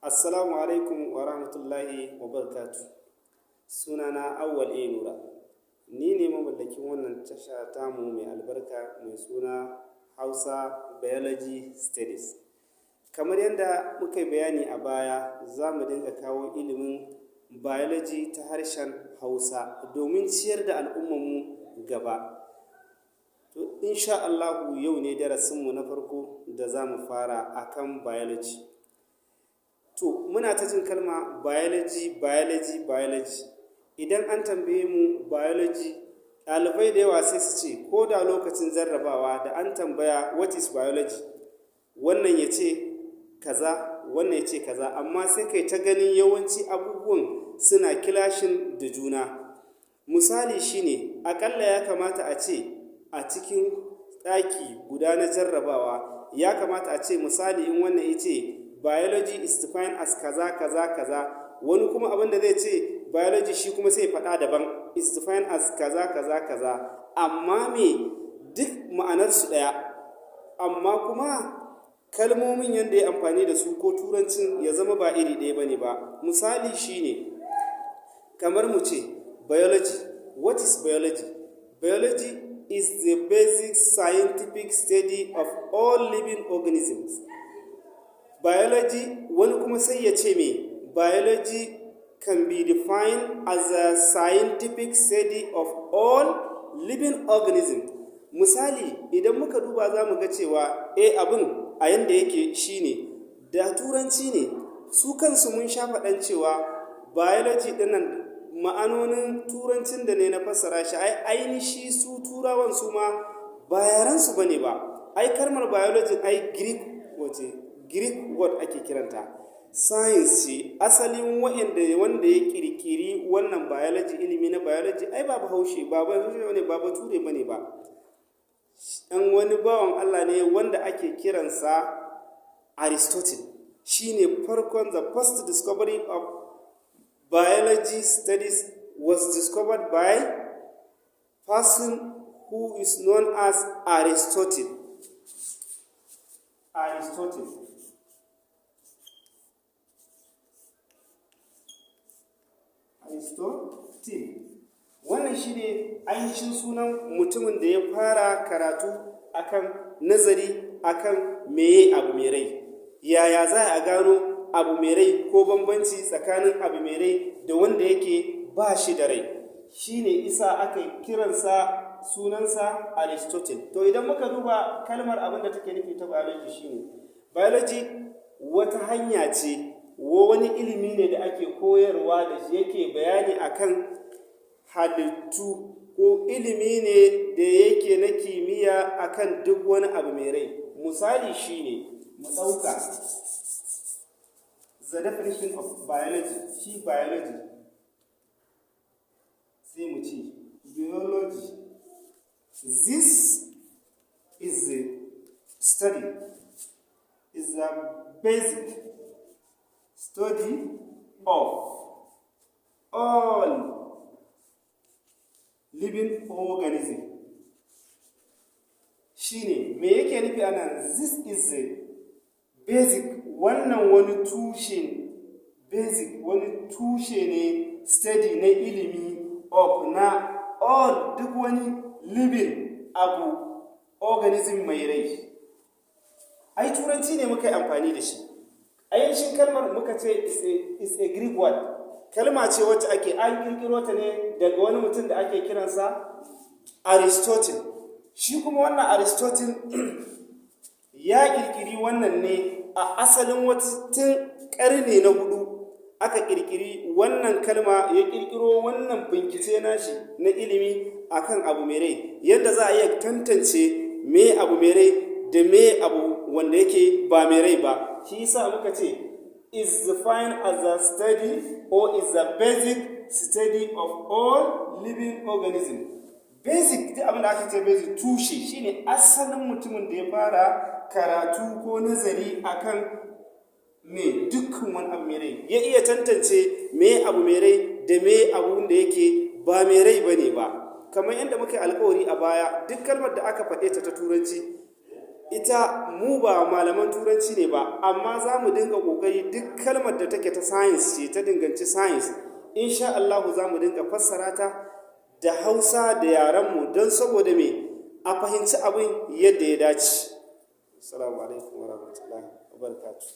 Assalamu alaikum wa rahmatullahi wa barakatuh. Sunana Awwal A. Nura. Ni ne mamallakin wannan tasha tamu mai albarka mai suna Hausa Biology Studies. Kamar yadda muka yi bayani a baya, za mu dinga kawo ilimin biology ta harshen Hausa domin ciyar da al'ummarmu gaba. To, insha Allahu, yau ne darasinmu na farko da za mu fara akan biology. To, muna ta jin kalma biology, biology, biology. Idan an tambaye mu biology, ɗalibai da yawa sai su ce, ko da lokacin jarrabawa da an tambaya, "What is biology?" wannan ya ce kaza, wannan ya ce kaza, amma sai kai ta ganin yawanci abubuwan suna clashing da juna. Misali shine, aƙalla ya kamata a ce a cikin ɗaki guda na jarrabawa, ya kamata a ce, misali, in wannan ya ce biology is defined as kaza kaza kaza, wani kuma abin da zai ce biology shi kuma sai faɗa daban, is defined as kaza kaza kaza, amma me, duk ma'anarsu ɗaya, amma kuma kalmomin yadda ya amfani da su ko turancin ya zama ba iri ɗaya bane ba. Misali shine, kamar mu ce biology, what is biology? Biology is the basic scientific study of all living organisms. Biology, wani kuma sai ya ce me? Biology can be defined as a scientific study of all living organisms. Misali, idan muka duba, za mu ga cewa abin a yanda yake shine da turanci ne su kansu. Mun sha faɗan cewa biology ɗinnan, ma'anonin turancin da ne na fassara shi, ai ainihi su turawan su ma ba yarensu bane ba. Ai kalmar biology ai Greek, wace Greek word ake kiranta, science ce. Asalin wa'anda wanda ya kirkiri wannan biology, ilimi na biology, ai ba Bahaushe ba, ba ne ba, Bature bane ba, dan wani bawan Allah ne wanda ake kiransa Aristotle. Shine farkon, the first discovery of biology studies was discovered by person who is known as Aristotle. Aristotle. Aristotle. Wannan shi ne ainihin sunan mutumin da ya fara karatu akan nazari akan meye abu mai rai. Yaya za a gano abu mai rai ko bambanci tsakanin abu mai rai da wanda yake ba shi da rai? Shi ne isa aka kiransa sunansa Aristotle. To, idan muka duba kalmar, abin da take nufi ta biology shine, biology wata hanya ce, wani ilimi ne da ake koyarwa da shi yake bayani akan halittu, ko ilimi ne da yake na kimiyya akan duk wani abu mai rai. Misali shine, mu ɗauka the definition of biology. Shi biology, sai mu ce biology, this is the study, is the basic study of all living organism. Shine me yake nufi anan? This is the basic, wannan wani tushe, basic wani tushe ne, study na ilimi, of na, all duk wani, living abu, organism mai rai. Ai turanci ne muka yi amfani da shi. Ainihin kalmar muka ce is a Greek word. Kalma ce wacce ake an kirkiro ta ne daga wani mutum da ake kiransa Aristotle. Shi kuma wannan Aristotle ya kirkiri wannan ne a asalin wata karni na hudu aka kirkiri wannan kalma, ya kirkiro wannan bincike nashi na ilimi akan abu mai rai, yadda za a iya tantance me abu mai rai da me abu wanda yake ba mai rai ba. Shi yasa muka ce is defined as a study or is the basic study of all living organism. Basic, duk abin da aka ce basic, tushe, shine asalin mutumin da ya fara karatu ko nazari akan me dukkan wani abu mai rai, ya iya tantance me abu mai rai da me abu da yake ba mai rai bane ba. Kamar yadda muka yi alkawari a baya, duk kalmar da aka faɗe ta ta turanci Ita mu ba malaman Turanci ne ba, amma za mu dinga ƙoƙari duk kalmar da take ta science ce, ta danganci science, insha Allahu za mu dinga fassara ta da Hausa da yarenmu, don saboda me? A fahimci abin yadda ya dace. Assalamu alaikum warahmatullahi wabarakatuh.